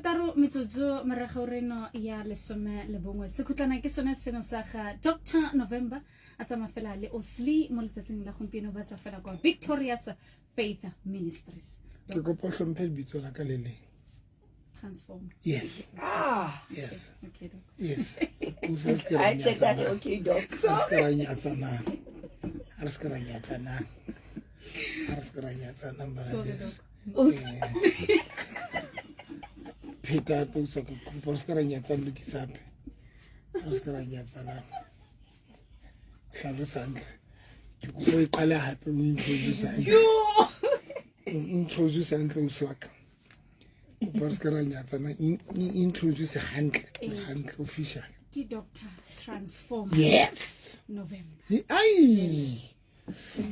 Sometaro metsotso morago reno ya 11. Sekhutlana ke sone seno sa ga Dr. November a tsamaya fela le Osli mo letsatsing la gompieno, ba tswa fela kwa Victorious Faith Ministries. Ke kopa o hlomphe lebitso la ka le leng. Transform. Yes. Ah. Yes. Okay, doc. Yes. O sa se ke ra I said that, nyatsanang. okay, doc. A re se ke ra nyatsanang. A re se ke ra nyatsanang. A re se ke ra nyatsanang bana Sorry, beso. doc. Eh. Pheta hape o tswa ka kopa re se ke ra nyatsang lokisa hape. A re se ke ra nyatsanang. Hlalosa hantle. Ke kopa o e qale hape o introduce hantle. O introduce hantle ausi wa ka. Kopa re se ke ra nyatsana. Introduce hantle. Hantle official. Ke Dr. Transform Yes. November. Ai.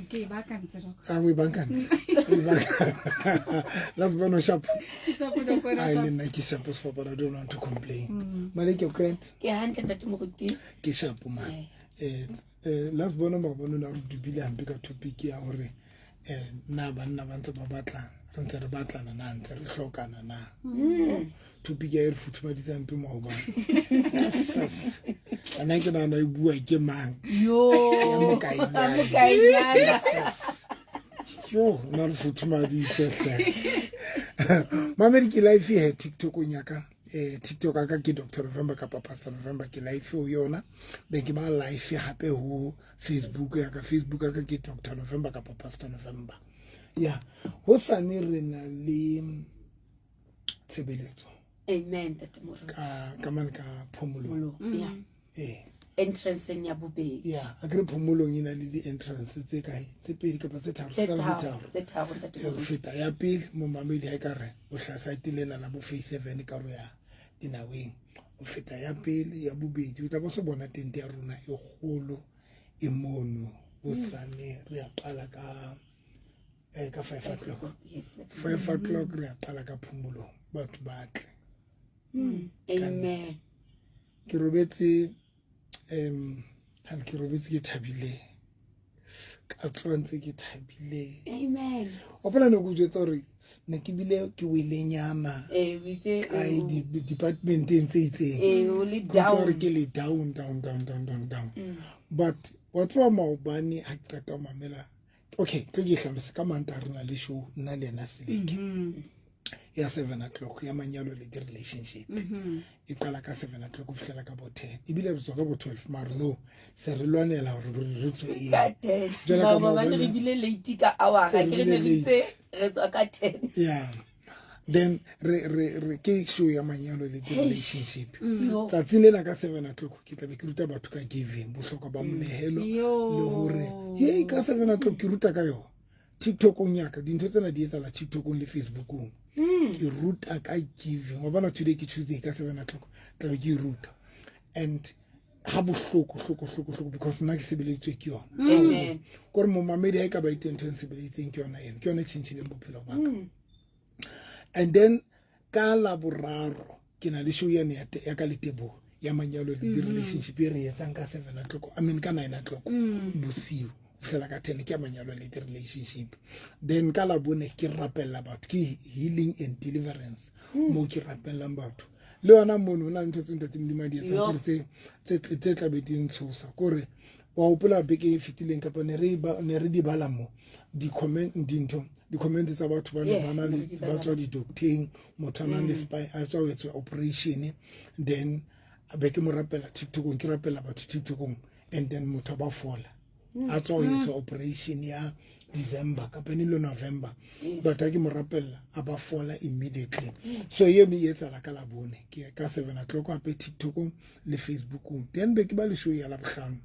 Ke e baakantse, doc. Ah, o e bankantse. O e bankantse. Last one sharp. Ke shapo, doc, wena Ai, sharp. le nna ke sharp sefapano. I don't want to complain. Maleke o correct? Ke hantle, ntate moruti. Ke sharp man. Eh eh last bona maobane o ne a re dubile hampe ka topic ya hore na banna ba ntse ba batla, re ntse re batlana na, ntse re hlokana na. Topic ya e re futhumaditse hampe maobane. Yes. Ana ke nahana e bua ke mang? Yo. Ya mokainyana. Mokainyana. Yo, na re futhumaditse hle. Mamedi, ke live he TikTokong ya ka. TikTok ya ka ke Dr. November kapa Pastor November, ke live ho yona. Be ke ba live hape ho Facebook ya ka. Facebook ya ka ke Dr. November kapa Pastor November. Ya, hosane re na le tshebeletso. Amen, ntate moruti. Ka mane ka Phomolong. Phomolong, yeah. Entrance ya bobedi. Yeah, a kere Phomolong e na le di-entrance tse kae? Tse pedi kapa tse tharo? Tse Tse tharo, tharo. tse tharo, ntate Ho moruti. feta ya pele, momamedi ha e ka re o hlasa lena la bo phase 7 ka ro ya dinaweng. O feta ya pele, ya bobedi, o tla bo se bona tente ya rona e kgolo e mono. Hosane re a qala ka 5 o'clock. Yes, ntate. 5 o'clock re a qala ka Phomolong, batho ba tle. Amen. Ke robetse, ha ke robetse ke thabile. Ka tsoha ntse ke thabile. Amen. Wa bona ne ke o jwetsa hore ne ke bile ke welenyana O itse, kae departmenteng tse itseng. O le Ke utlwa down. hore ke le down, down, down, down, down, down. But wa tseba maobane ha ke qeta ho mamela, okay, tlo ke e hlalose. Ka Mantaha re na le show nna le yena Seleke. Ya 7 o'clock ya manyalo le di-relationship. E qala ka 7 o'clock ho fihlela ka bo 10. Ebile re tswa ka bo 12, mare no, se re lwanela hore re tswe eng. Ka 10. Jwale ka Maobane maobane re bile late ka hour, Re ke re bile ne re itse late. re tswa ka 10. Yeah. Then re ke show ya manyalo le di-relationship. Yo. Tsatsing lena ka 7 o'clock ke tla be ke ruta batho ka giving, bohlokwa ba monehelo Yo. le hore hey, ka 7 o'clock ke ruta ka yona. TikTokong ya ka, dintho tsena di etsahala TikTokong le Facebookong. Ke ruta ka giving. Wa bona today ke Tuesday ka 7 o'clock tla be ke e ruta. And ha bohloko, hloko, hloko, hloko, because nna ke sebeleditswe ke yona. Amen. Kore momamedi ha e ka ba e teng ntho e nsebeleditseng ke yona ena, ke yona e tjhentjhileng bophelo ba ka. And then ka Laboraro ke na le show yane ya ka Letebogo ya manyalo le di-relationship e re etsang ka 7 o'clock, I mean ka 9 o'clock bosiu ho fihlela ka 10, ke ya manyalo le di-relationship. Then ka Labone ke rapella batho, ke healing and deliverance, moo ke rapellang batho. Le yona mono ho na le ntho tse ntate Modimo a di etsang, Yo. kore tse tla be di ntshosa. Kore wa hopola beke e fetileng kapa ne re di bala mo di-comment, dintho, di-comment tsa batho ba ne Yeah, ba na ne le re di ba bala. tswa di-docteng, motho a nang le spine, a tswa ho etswa operation, then be ke mo rapela TikTokong, ke rapela batho TikTokong, and then motho a ba fola. A tswa ho etswa operation ya December kapa ne le November. Yes. But ha ke mo rapella, a ba fola immediately. So eno e etsahala ka Labone, ke ka 7 o'clock hape TikTokong le Facebookong. Then be ke ba le show ya Labohlano.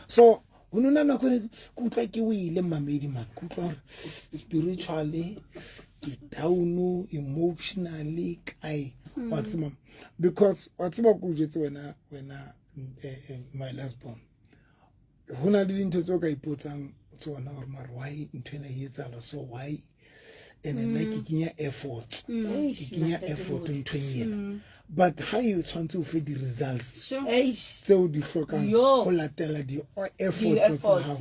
So ho nona nako e ke utlwa ke wele mamedi man, ke utlwa hore spiritually ke down, emotionally kae, wa tseba, because wa tseba ke o jwetse wena, my last born, ho na le dintho tseo ka ipotsang tsona hore mare why ntho ena e etsahala, so why, and nna ke kenya efforts, Eish, ke kenya ntate effort Moruti. nthong ena, but ha e tshwantse o fe di-results Sure. Eish. tseo di hlokang Yo. ho latela di-effort tsa Di-effort. hao,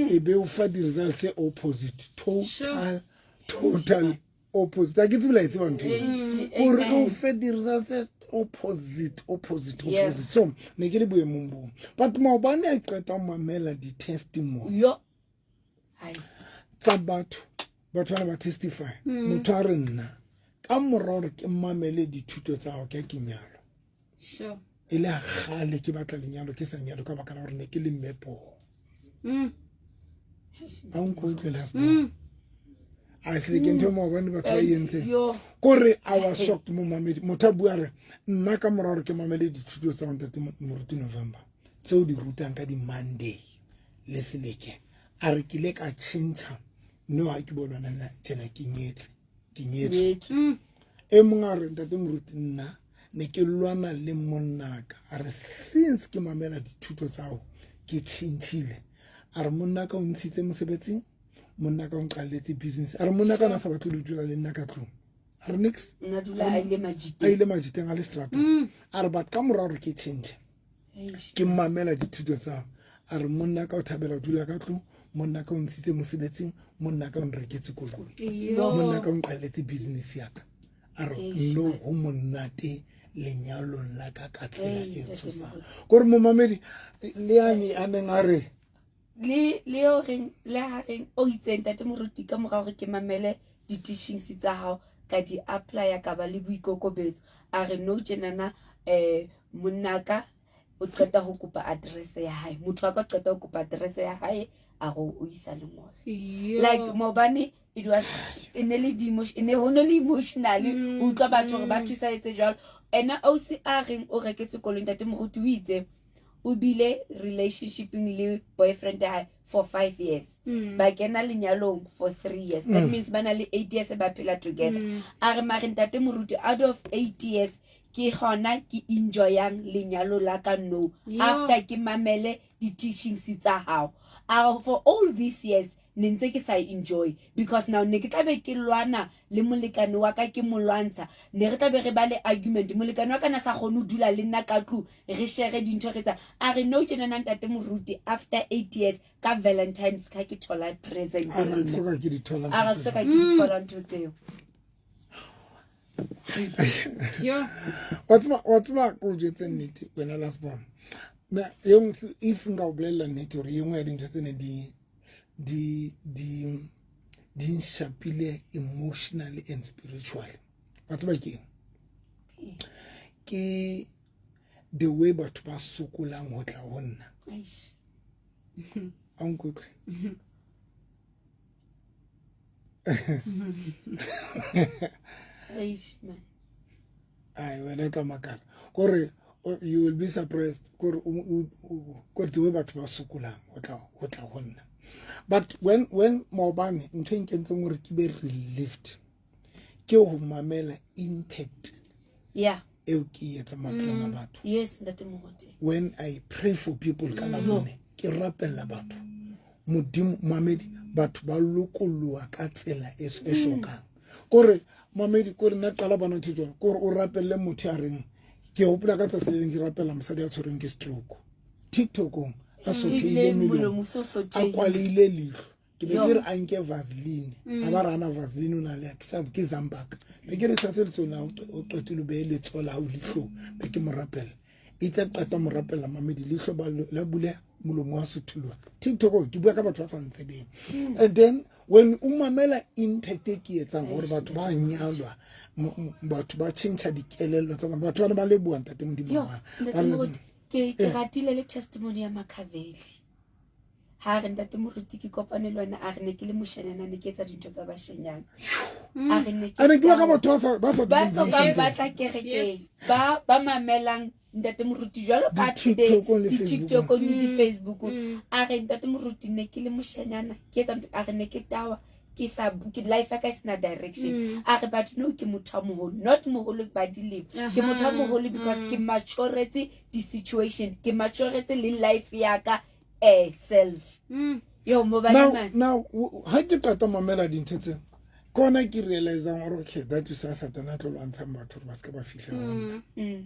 e be o fa di-results tse opposite, total, total Opposite. A ke tsebe la e tseba ntho eo. Gore o fe di-results tse opposite, opposite, opposite. So ne ke le boemong boo. But maobane a qeta ho mamela di-testimony Yo. Hai. tsa batho, batho bana ba testify. Motho a re nna ka mora hore ke mamele dithuto tsa hao, ke a ke nyalwa. Sure. E le kgale ke batla lenyalo, ke sa nyalwe ka baka la hore ne ke le mme poho. A o nkutlwe last born. A se ke ntho e maobane batho ba e entseng. Yo. Kore I was shocked mo mamedi. Motho a bua re nna ka mora hore ke mamele dithuto tsa ntate Moruti November tseo di rutang ka di-Monday le Seleke, a re ke ile ka tjhentjha no ha ke bona nna tjena ke nyetse, ke nyetswe. Nyetswe. E mong a re ntate Moruti nna ne ke lwana le monnaka, a re since ke mamela dithuto tsa hao ke tjhentjhile. A re monnaka o ntshitse mosebetsing, monnaka o nqaletse business, a re monnaka o na sa batle ho dula le nna ka tlung. A re next Nna dula a ile majiteng. A ile majiteng a le seterateng. A re but ka mora hore ke tjhentjhe, Eish. ke mamela dithuto tsa hao, a re monnaka o thabela ho dula ka tlung, monnaka o ntshitse mosebetsing, monnaka o nreketse koloi, Yo. monnaka o nqaletse business ya ka. A re Eish, no man. ho monate lenyalong la ka ka tsela Ei, e ntate tshosang. Moruti. Kore momamedi le yane a neng a re le o reng, le ha reng o itseng ntate Moruti ka mora hore ke mamele di-teachings tsa hao ka di apply-a ka ba le boikokobetso. A re no tjenana, monnaka o qeta ho kopa address ya hae, motho wa ka o qeta ho kopa address ya hae, a re o isa lengolo. Yo. Like maobane it was, e ne le di e ne ho no le emotional, o utlwa batho hore ba thusahetse jwalo. Ena ausi a reng o reketse koloi, ntate Moruti o itse o bile relationshipeng le boyfriend ya hae for 5 years. Ba kena lenyalong for 3 years. That means ba na le 8 years ba phela together. A re mare ntate Moruti out of 8 years ke hona ke enjoyang lenyalo la ka no. Yo. After ke mamele di-teachings tsa hao. A re for all these years ne ntse ke sa enjoy because now ne ke tla be ke lwana le molekane wa ka, ke mo lwantsha, ne re tla be re ba le argument, molekane wa ka na sa kgone ho dula le nna ka tlung re share dintho re tsa. A re no tjenana ntate Moruti after 8 years ka Valentine's ka ke thola present. A re soka ke di thola A re ntho soka ke di thola ntho tseo. Yo. Wa tseba, wa tseba ko jwetse nnete wena last born. Na e nngwe, if nka o bolella nnete hore e nngwe ya dintho tse neng di nshapile emotionally and spiritually. Wa tseba ke eng? Ke the way batho ba sokolang ho tla ho nna. Eish. A nkutlwe? Eish, man. Ai, wena o tla makala. Kore, you will be surprised. Kore, kore the way batho ba sokolang ho tla ho nna. But when maobane ntho e nkentseng hore ke be relieved ke ho mamela impact eo ke e etsang maphelong a batho. Yes, ntate Moruti. When I pray for people ka Labone, ke rapella batho. Modimo mamedi, batho ba lokoloha ka tsela e shokang. Kore mamedi, kore nna qala bona ntho jwalo, kore o rapelle motho ya reng, ke hopola ka tsatsi le leng ke rapella mosadi ya tshwerweng ke stroke. TikTokong a sotheile Ebile melomo, molomo so a sotheile. kwaleile leihlo. Ke be Yo. ke re a nke Vaseline, a ba re ana Vaseline o na le, ke sa, ke Zambak. Be ke re tshase letsoho la hao, o qetile o behe letsoho la hao leihlong, be ke mo rapella. Itse qeta mo rapella mamedi, leihlo ba la buleha, molomo wa suthulwa. TikTok ke bua ka batho ba sa ntsebeng. And then when o mamela impact e ke etsang hore batho ba nyalwa, batho ba tjhentjha dikelello tsa bona, batho bana ba leboha ntate Modimo Yo, wa bona. ntate Ba re, Moruti, ke ratile le testimony ya Makhaveli. Ha re ntate Moruti ke kopane le wena, a re ne ke le moshanyana, ne ke etsa dintho tsa bashenyana. A re ne ke A ne ke bua ka tla- batho ba sa ba dumelleng sokang dintho ba tseo. tla kerekeng, Yes. ba mamelang ntate Moruti jwalo ka Di today, TikTok-ong le di Facebook-ong. TikTok-ong le di Facebook-ong. A re ntate Moruti ne ke le moshanyana, ke etsa ntho, a re ne ke tawa, ke sa ke life ya ka e sena direction. A re but no, ke motho a moholo, not moholo ba dilemo, ke motho a moholo because ke maturetse di-situation, ke maturetse le life ya ka, self. Yo, mobile Now, man. now, ha ke qeta mamela dintho tseo, ke hona ke realisang hore okay, that is why Satane a tlo lwantshang batho hore ba se ke ba fihla ho nna.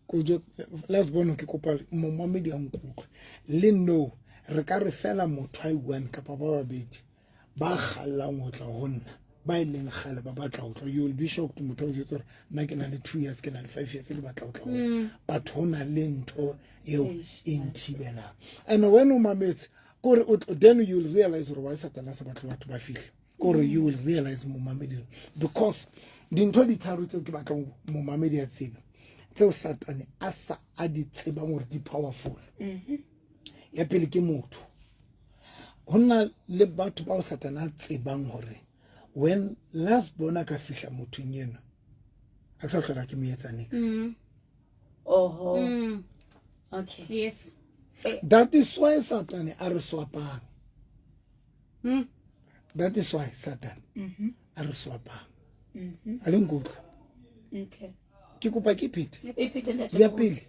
Ko jo, last born ke kopa momamedi a nkutlwe. Le no, re ka re fela motho a i-one kapa ba babedi ba kgallang ho tla ho nna, ba e leng kgale ba batla ho tla. You will be shocked motho o jwetsa hore nna ke na le 2 years, ke na le 5 years ke batla ho tla ho wena. But ho na le ntho eo e nthibelang. And when o mametse kore then you will realize hore why Satana sa batle batho ba fihle. Kore you will realize momamedi, because dintho di tharo tseo ke batlang momamedi a tsebe tseo Satane a sa a di tsebang hore di powerful. Ya pele ke motho. Ho na le batho bao Satane a tsebang hore when last bona ka fihla mothong eno ha ke sa hlola ke mo etsa niks. Oho. Okay. Yes. That is why Satane a re swapang. That is why Satan a re swapang. A le nkutlwa. Okay. Ke kopa ke phete. E phete ntate Ya Moruti. pele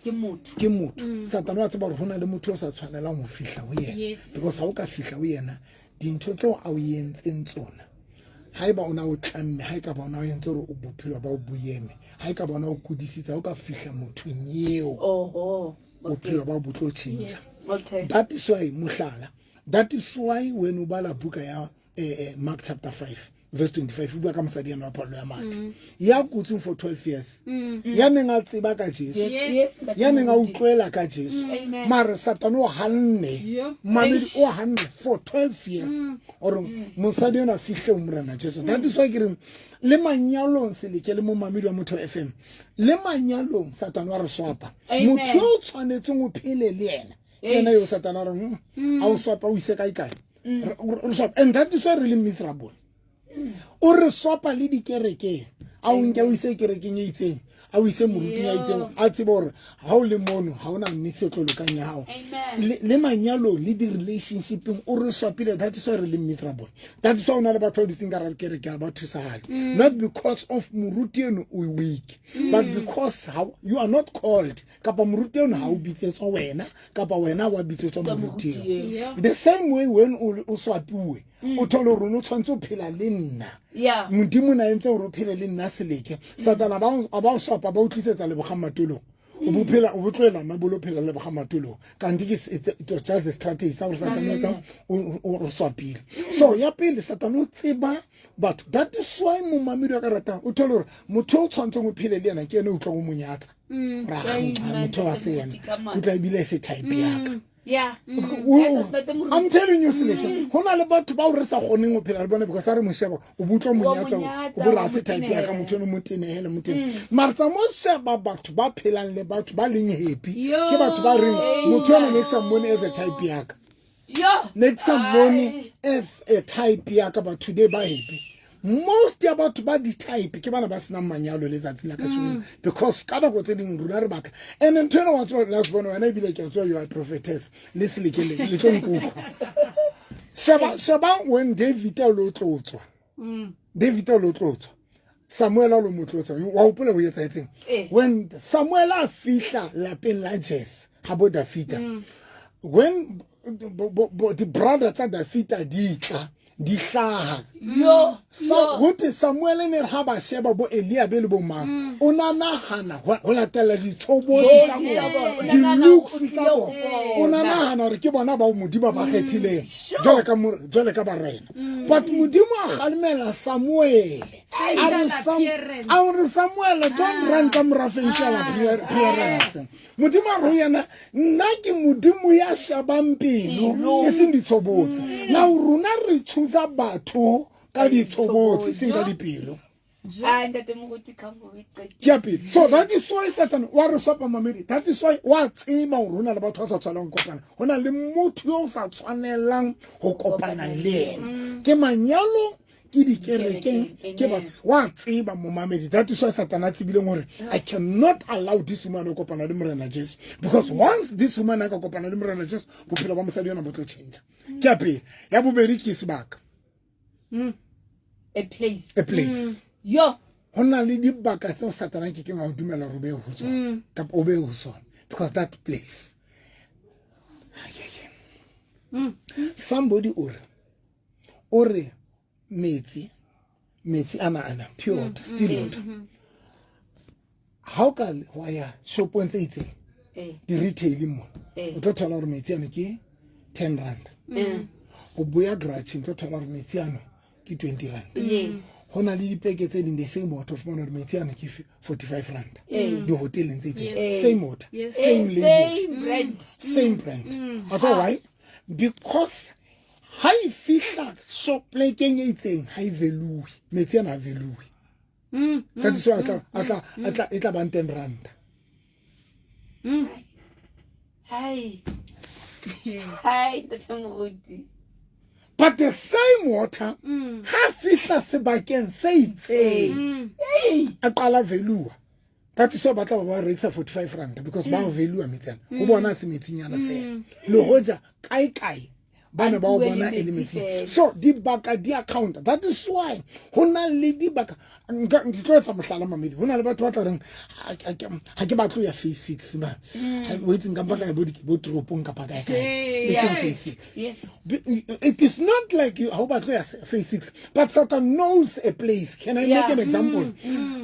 Ke motho. Ke motho. Satan wa tseba hore ho na le motho o sa tshwanelang ho fihla ho yena. Yes. Because ha o ka fihla ho yena, dintho tseo a o entseng tsona, haeba o na o tlamme, ha e ka ba o na o entse hore o bophelo ba o boeme, ha e ka ba o na o kudisitse, ha o ka fihla mothong eo, Oho. bophelo ba bo tlo tjhentjha. Yes. Okay. That is why mohlala, that is why when o bala buka ya Mark chapter 5 verse 25, o bua ka mosadi ena wa phallo ya madi ya kutseng for 12 years, ya neng a tseba ka Jesu, Yes. Yes. ya neng a utlwela ka Jesu, Amen. mare Satane o hanne, Yeah. mamedi o hanne for 12 years hore mosadi ena a fihle ho Morena Jesu. That is why ke reng le manyalong seleke le momamedi wa Motho FM, le manyalong Satane wa re swapa. Amen. Motho yo o tshwanetseng o phele le yena ke yena eo Satane a reng, a o swapa o ise kae kae. Re swapa. And that is why re le miserable. O re swapa le dikerekeng, a o nke o ise kerekeng e itseng, a o ise moruting a itseng, a tsebe hore ha o le mono ha ona niks e tlo lokang ya hao. Amen. Le manyalong le di-relationshipeng o re swapile. That is why re le miserable. That is why o na le batho ba dutseng ka hara dikereke ha ba thusahale. Not because of moruti eno o weak, but because how you are not called, kapa moruti eno ha o bitsetswa wena, kapa wena wa bitsetswa moruti eno. Yeah. The same way when o swapiwe, o thole hore o no tshwanetse o phela le nna. Yeah. Modimo na entse hore o phele le nna seleke. Satana a ba o swapa, ba o tlisetsa Lebogang Matolong. O bo phela, o bo tlohela nna, bo lo phela le Lebogang Matolong. Kanti ke it was just a strategy sa hore Satane o tla o swapile. So ya pele Satane o tseba batho. That is why momamedi wa ka ratang o thole hore motho o tshwantseng o phele le yena ke yena o utlwang o mo nyatsa. Ra Amen. motho wa se yena. O tla ebile e se type ya ka. Yeah. Yes, it's not the moruti. I'm telling you, Seleke, ho na le batho bao re sa kgoneng ho phela le bona because ha re mo sheba, o bo utlwa Wa mo monyatsa, nyatsa, o bo re wa ha se mo type ya ka, tenehela. motho eno mo tenehele, mo tenehele. Mara tsa mo sheba batho ba phelang le batho ba leng happy, Yo. ke batho ba reng, motho eno ne ke sa mmone as a type ya ka. Yo. Ne ke sa mmone as a type ya ka, but today ba happy. Most ya batho ba di-type ke bana ba senang manyalo letsatsi la kajeno, because ka nako tse ding rona re batla. And ntho ena wa tseba, last born wena ebile ke a tseba you are prophetess, le seleke le tlo nkutlwa. Sheba when David a lo tlotswa. David a lo tlotswa. Samuel a lo mo tlotsa. Wa hopola ho etsahetseng? When Samuel a fihla lapeng la Jesse, ha bo Dafita. When the brother tsa Dafita di tla, di hlaha. Yo, So, yo. ho thwe Samuel ne re ha ba sheba bo Eliabe le bo mang, o na nahana ho latela ditshobotsi tsa Yes, bona, yes. O na nahana di-looks o tsa tlile ho bona. O na bona. nahana hore ke bona bao Modimo ba kgethileng, Sure. jwale ka barena. But Modimo a kgalemela Samuel. Ai, A re facial appearance. A re Samuel, don't run ka mora facial appearance. Modimo a re ho yena, nna ke Modimo ya shebang pelo, Pelo. e seng ditshobotsi. Now rona re choose batho ka ditshobotsi, seng ka dipelo. Ah, ntate Moruti, ka mo e qetile. Ke ya pele. So that is why Satan wa re swapa mamedi. That is why wa tseba hore ho na le batho ba sa tshwanelang ho kopana. Ho na le motho yo o sa tshwanelang ho kopana le yena. Ke manyalong, ke dikerekeng, ke batho. Wa tseba momamedi. That is why Satan a tsebileng hore I cannot allow this woman ho kopana le Morena Jesu. Because once this woman a ka kopana le Morena Jesu, bophelo ba mosadi yona bo tlo tjhentjha. Ke ya pele. Ya bobedi ke sebaka. A place. A place. Yo. Ho na le dibaka tseo Satan a kekeng a o dumela hore o be ho tsona. Kapa o be ho sona. Because that place. Somebody o re metsi, metsi ana ana, pure water, still water. Ha o ka wa ya shopong tse itseng, di-retailing mo, o tlo thola hore metsi ano ke 10 rand. O boya garage, o tlo thola hore metsi ano ke 20 rand. Yes. Ho na le dipleke tse ding the same water, o fumana hore metsi ana ke 45 rand. Ee. Dihoteleng tse itseng. Yes. Same water, Yes. same Eh, label, same brand. same brand. A tswa why? Because ha e fihla shop plekeng e itseng ha e value. Metsi ana ha value. That is why a tla e tla bang 10 rand. Hai. Hai, ntate Moruti. But the same water ha fihla sebakeng se itseng Hey. a qala value. That is why ba tla ba ba rekisa 45 rand, because ba o value metsi ana. Ho bona se metsinyana fela. Le hoja kae kae ba ne ba o A bue bona le e le metsi metsi. fela. So dibaka di account. That is why ho na le dibaka, ke tlo etsa mohlala, mamedi. Ho na le batho ba tla reng ha ke batle ho ya phase 6 ma. O itseng ka mpa kae bo toropong kapa kae kae. E seng phase 6. Yes. It is not like you, how about phase 6, but Satan knows a place. Can I make an example?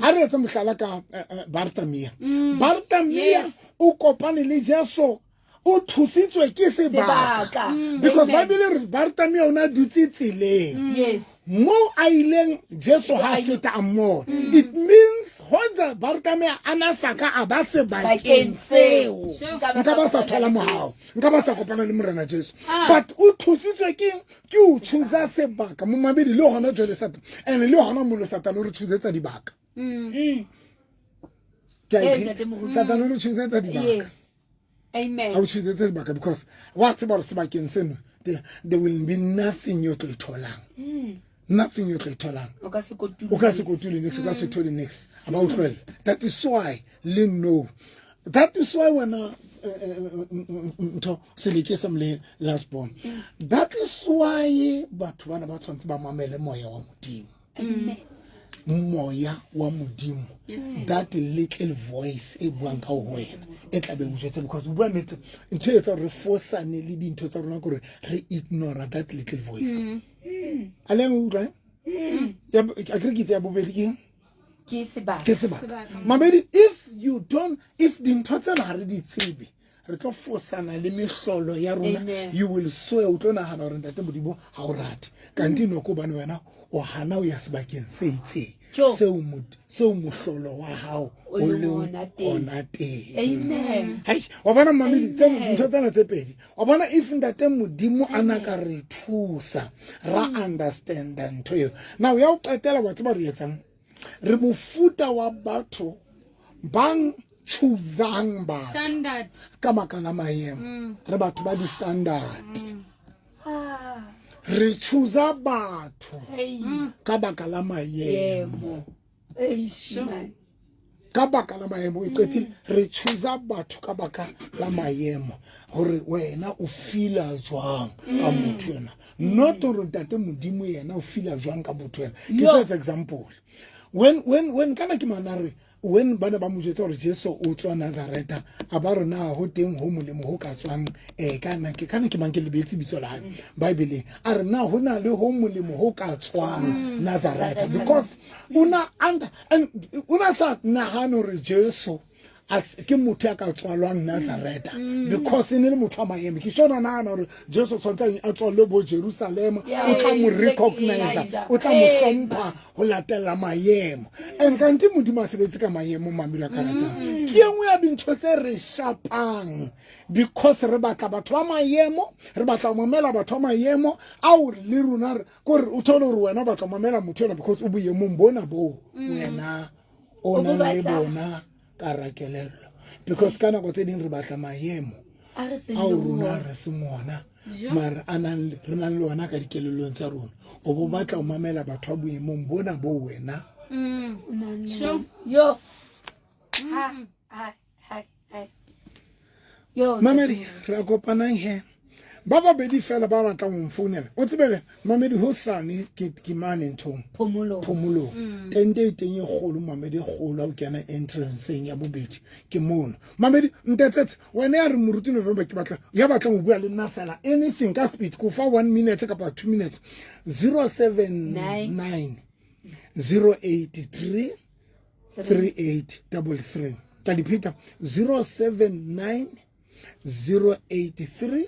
Ha re etsa mohlala ka Bartamia. Bartamia o kopane le Jesu, o thusitswe ke sebaka. Sebaka. Because Amen. Bible re Bartamia o na dutse tseleng. Mo a ileng Jesu ha feta a mmona. It means hoja Bartamia a na sa ka a ba sebakeng Bakeng seo. seo. Nka ba Nka ba sa sa thola kopana le mohao. Jesu. Nka ba sa kopana le Morena Jesu. Ah. But o thusitswe ke o choose sebaka. Momamedi le hona jwale Satan. And le hona mono Satan o re choosetsa dibaka. Ke a Eh, e ntate pheta. Moruti. Satan o re choosetsa dibaka. Yes. Amen. Ha o choosetsa dibaka because wa tseba hore sebakeng seno there will be nothing yo tlo e tholang. Nothing yo tlo e tholang. O ka se kotule. O ka se kotule next, o ka se thole next, a ba o tlohella. That is why le no, that is why wena ntho seleke sa mle last born, that is why batho bana ba tshwanetse ba mamele moya wa Modimo. Amen. Moya wa Modimo, that little voice e buang ka ho wena, e tla be o jwetsa, because o bua nnete, ntho e etsa hore re fosane le dintho tsa rona ke hore re ignore that little voice. A le utlwa, eh? A ke re ke itse ya bobedi ke eng? Ke sebaka. Ke sebaka. Sebaka. Mamedi, if you don't, if dintho tsena ha re di tsebe, re tlo fosana le mehlolo ya rona. Amen. You will swear, o tlo nahana hore ntate Modimo ha o rate, kante no ke hobane wena o hana ho ya sebakeng se itseng Tjo. seo mohlolo wa hao O o leng leng ona teng. ona teng. Amen. Hai, wa bona mamedi, tsena Amen. dintho tsena tse pedi, wa bona, if ntate Modimo a na ka re thusa ra understanda ntho eo. Now ya o qetela, wa tseba re etsang, re mofuta wa batho bang choosang batho Standard. ka maka la maemo. Re batho ba di-standard. Ah. Re choosa batho Hey. ka baka la maemo. Eish, man. Ka baka la maemo e qetile. Re choosa batho ka baka la maemo, hore wena o feela jwang ka motho ena, not hore ntate Modimo yena o feela jwang ka motho ena. Ke Yo. tlo etsa example. When kana ke mana re when ba ne ba mo jwetsa hore Jesu o tswa Nazareta, a ba re na ho teng ho molemo ho ka tswang kana ke mang, ke lebetse bitso la hae Bibleng, a re na ho na le ho molemo ho ka tswang Nazareta, because o na under and o na sa nahane hore Jesu ke motho ya ka tswalwang Nazareta, because e ne le motho wa maemo. Ke sure nahana hore Jesu o tshwanetse a tswallwe bo Jerusalema, o tla mo recognize, o tla mo hlompha ho latela maemo. And kante Modimo a sebetse ka maemo, mamelo a ka ratang. Ke e nngwe ya dintho tse re shapang, because re batla batho ba maemo, re batla ho mamela batho ba maemo ao le rona kore o thole hore wena o batla ho mamela motho ena because o boemong bona boo wena o O bo nang le batla. bona ka ra kelello, because ka nako tse ding re batla maemo A re seng ao le rona ona. re seng ona, mare a nang re nang le ona ka dikelellong tsa rona. O bo batla ho mamela batho ba boemong bona bo wena. O nang le Sure. Yo. Ha, ha, ha, ha. Yo. Mamedi, re a kopanang he ba babedi fela ba batlang ho mfounela. O tsebele mamedi, hosane ke mane nthong Phomolo. phomolong, tente e teng e kgolo, mamedi, e kgolo. Ha o kena entranceng ya bobedi ke mono. Mamedi, ntetsetse wena ya re Moruti November, ke batla ya batlang ho bua le nna fela anything ka speed, ko fa 1 minute kapa 2 minutes. 079 083 3833. Ka dipheta, 079 083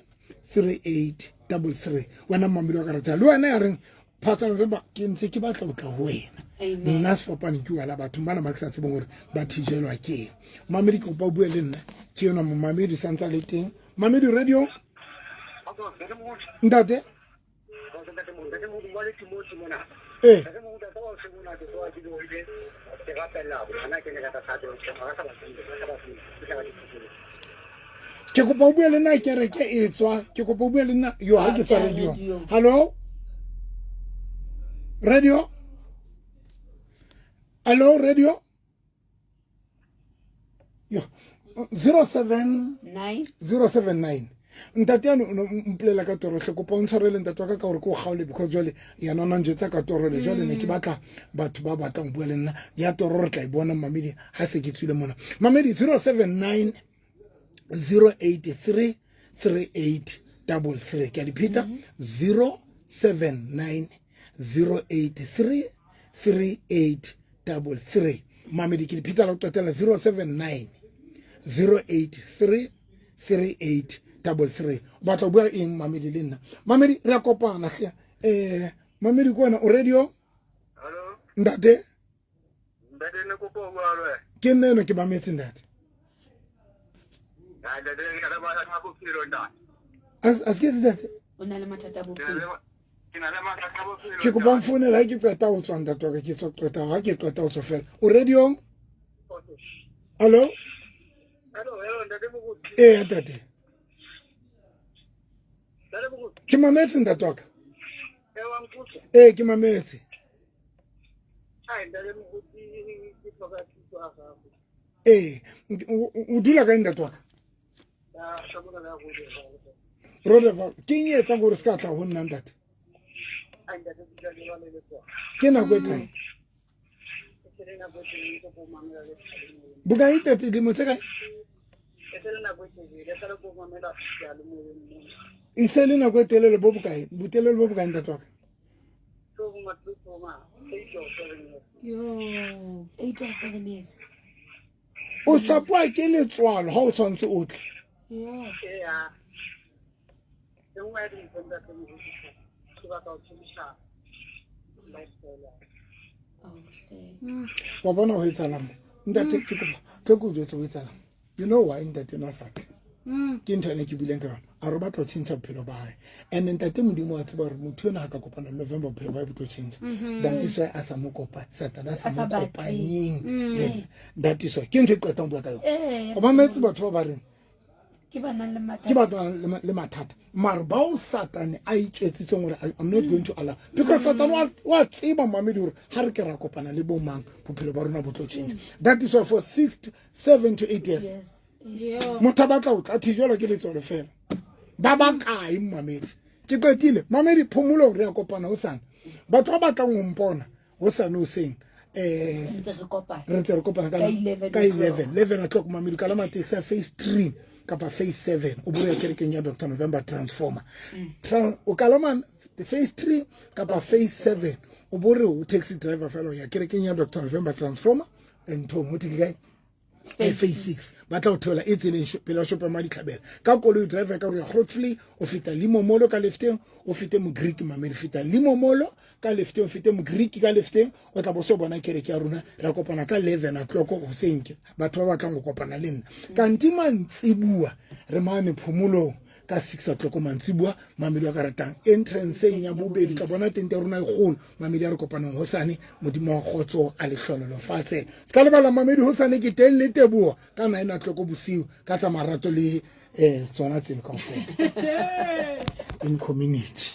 3833. Wena mamedi wa ka rata le wena ya reng Pastor November ke ntse ke batla ho tla ho wena nna sefapane ke wela bathong bana ba ke sa tsebeng gore ba thijelwa ke eng. Mamedi ke kopa o bue le nna ke yona momamedi sa ntse a le teng. Mamedi radio ntate ee ke kopa o bue le nna kereke e tswa ke kopa o bue le nna yo ha ke tswa radio hallo radio hallo radio yo 079 079 ntate yane o mpolela ka toro hle kopa o ntshwarele ntate wa ka ka gore ke o kgaole because jwale yena o na njwetsa ka toro le jwale ne ke batla batho ba batlang bua le nna ya toro re tla e bona mamedi ha se ke tswile mona mamedi 079 083 38 33 ke a di pheta 079 083 38 33 mamedi ke di pheta la go qetela 079 083 38 33 o batla go bua eng mamedi le nna mamedi re a kopana hle um mamedi ke wena o radio ntate Ntate ne kopo ho bua le wena. Ke nna eno ke mametse ntate. Ha ntate ke na le mathata a bophelo ntate. A se ke se ntate? O na le mathata a bophelo. Ke na le mathata a bophelo. Ke kopa mfounela ha ke qeta ho tswa ntate wa ka ke tswa qeta ha ke qeta ho tswa fela. O radio? Hello? Hello, hello ntate Moruti. Ee ntate. Ke mametse ntate wa ka. Ee ke mametse. Ee o dula kae ntate wa ka? Rodeval ke eng e etsang gore se ka tla go nna ntate? Ke nako e kae? Bokae ntate dilemo tse kae? E se le nako e telele bo bokae? Botelele bo bokae ntate wa ka? Yo. 8 or 7 years. O shapoa ke letswalo ha o tshwanetse o tle. Yeah. Oh, hle. Wa bona ho etsahalang mo? Ntate ke kopa tlo ke o jwetse ho etsahalang. You know why ntate o ne a sa tle? Ke ntho ene ke buileng ka yona. A re o batla ho tjhentjha bophelo ba hae. And ntate Modimo wa tseba hore motho enwa ha ka kopana le November bophelo ba hae bo tlo tjhentjha. That is why a sa mo kopa, Satane a sa A sa mo batle. kopanyeng le nna. That is why ke ntho e qetang ho bua ka yona. Eh, O mametse batho ba ba reng ke ba nang le ke mathata. batho ba nang le mathata mare bao Satane a itjwetsitseng hore I'm not going to allow because Satane wa tseba mamedi hore ha re ke ra kopana le bo mang bophelo ba rona bo tlo change. That is why for 6 to 7 to 8 years Yes. Yo. motho a batla ho tla thijelwa ke letswalo fela ba bakae mamedi ke qetile mamedi phomolong re ya kopana hosane batho ba batlang ho mpona hosane hoseng Ntse re kopana. re ntse re kopana Ka 11 ka o'clock. 11 o'clock mamedi ka la matekisi a phase 3 kapa phase 7 o bua kerekeng ya Dr November Transformer o kalama phase 3 kapa phase 7 o bore o taxi driver fela o ya kerekeng ya Dr November Transformer nthong ho ke kae phase 6 ba tla o theola e tseleng pela shopo ya Maditlhabela ka koloi driver ka re ya Grootvlei o feta Limomolo ka lefteng o fete Mogreek mamedi feta Limomolo ka lefteng o fete Mogreek ka lefteng o tla bo so bona kereke ya rona ra kopana ka 11 o'clock hoseng ke batho ba batlang go kopana le nna kanti mantsibua re mane phomolong ka 6 o'clock mantsibua mamedi wa ka ratang entranceng ya bobedi tla bona tente ya rona e kgolo mamedi a re kopaneng hosane modimo wa kgotso a le hlololofatse se ka lebala mamedi hosane ke teng le teboho ka 9 o'clock bosiu ka tsa marato le tsona tseno kaofela in community.